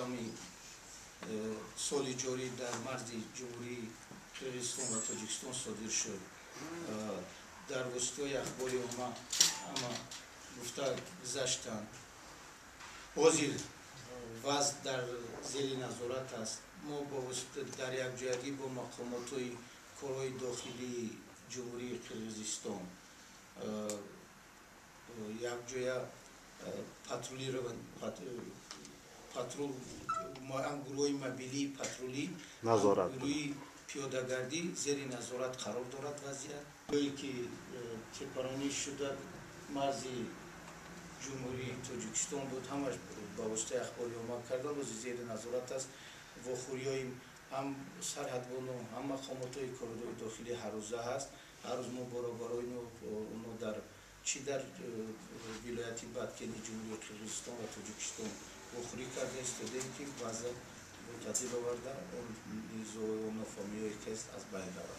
14-уми соли ҷорӣ дар марзи Ҷумҳурии Қирғизистон ва Тоҷикистон содир шуд, дар воситаҳои ахбори омма ҳама гуфта гузаштанд. Ҳозир вазъ дар зери назорат аст. Мо бо дар якҷоягӣ бо мақомотҳои корҳои дохилии Ҷумҳурии Қирғизистон якҷоя патрул, гурӯҳи мобилии патрулӣ, гурӯҳи пиёдагардӣ, зери назорат қарор дорад вазъият. Ҷое ки тепаронӣ шуда марзи Ҷумҳурии Тоҷикистон буд, ҳамаш ба воситаи ахбори омма кардан, бози зери назорат аст. Вохӯриҳои ҳам сарҳадбону ҳам мақомотҳои корҳои дохилӣ ҳаррӯза ҳаст. Ҳар рӯз мо баробарои оно дар чӣ дар вилояти Баткени Ҷумҳурии Қирғизистон ва Тоҷикистон вохӯрӣ карда истодаем, ки вазъ мӯътадил оварда, он низоъу нофаҳмиҳое ки аст, аз байн равад.